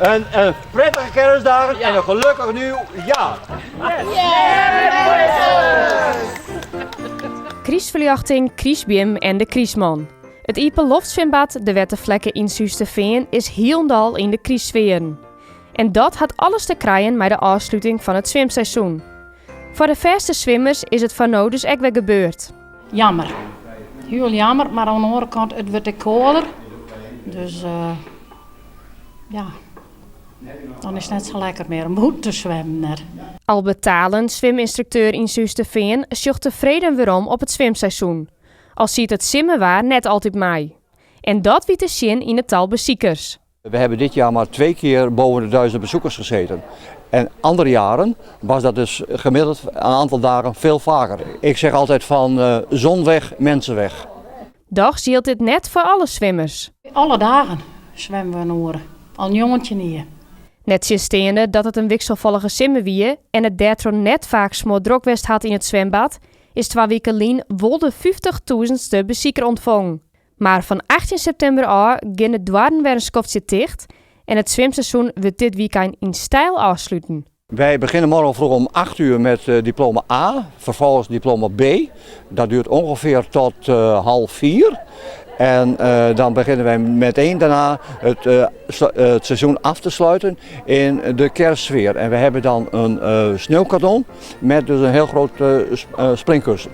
In prettige kerstdagen en in gelukkig nieuw jaar! Krystferljochting, krystbeam en de krystman. It iepenloftswimbad De Wetterflekke yn Surhústerfean is hielendal yn de krystsfearen. En dat hat alles te krijen mei de ôfsluting fan it swimseizoen. Foar de fêste swimmers is it foar no dus ek wer gebeurd. Jammer. Hiel jammer, mar oan de oare kant, it wurdt ek kâlder. Dus ja, dan is it net sa lekker mear om bûten te swimmen net. Albert Talen, swimynstrukteur yn Surhústerfean, sjocht tefreden werom op it swimseizoen. Al siet it simmerwaar net altyd mei. En dat wie te sjen yn it tal besikers. We hebben dit jaar maar 2 keer boven de 1000 bezoekers gezeten. En andere jaren was dat dus gemiddeld een aantal dagen veel vaker. Ik zeg altijd van uh, zon weg, mensen weg. Dochs jildt dit net foar alle swimmers. Alle dagen swimme we in oere, al 19 jier. Nettsjinsteande dat it in wikselfallige simmer wie en it dêrtroch net faak smoardrok west hat yn it swimbad, is twa wike lyn wol de fyftichtûzenste besiker ûntfongen. Mar fan 18 septimber ôf gean de doarren wer in skoftsje ticht en it swimseizoen wurdt dit wykein yn styl ôfsluten. Wij beginnen morgen vroeg om 8 uur met diploma A, vervolgens diploma B. Dat duurt ongeveer tot half vier. En dan beginnen wij meteen daarna het seizoen af te sluiten in de kerstsfeer. En we hebben dan een sneeuwkanon met dus een heel groot springkussen.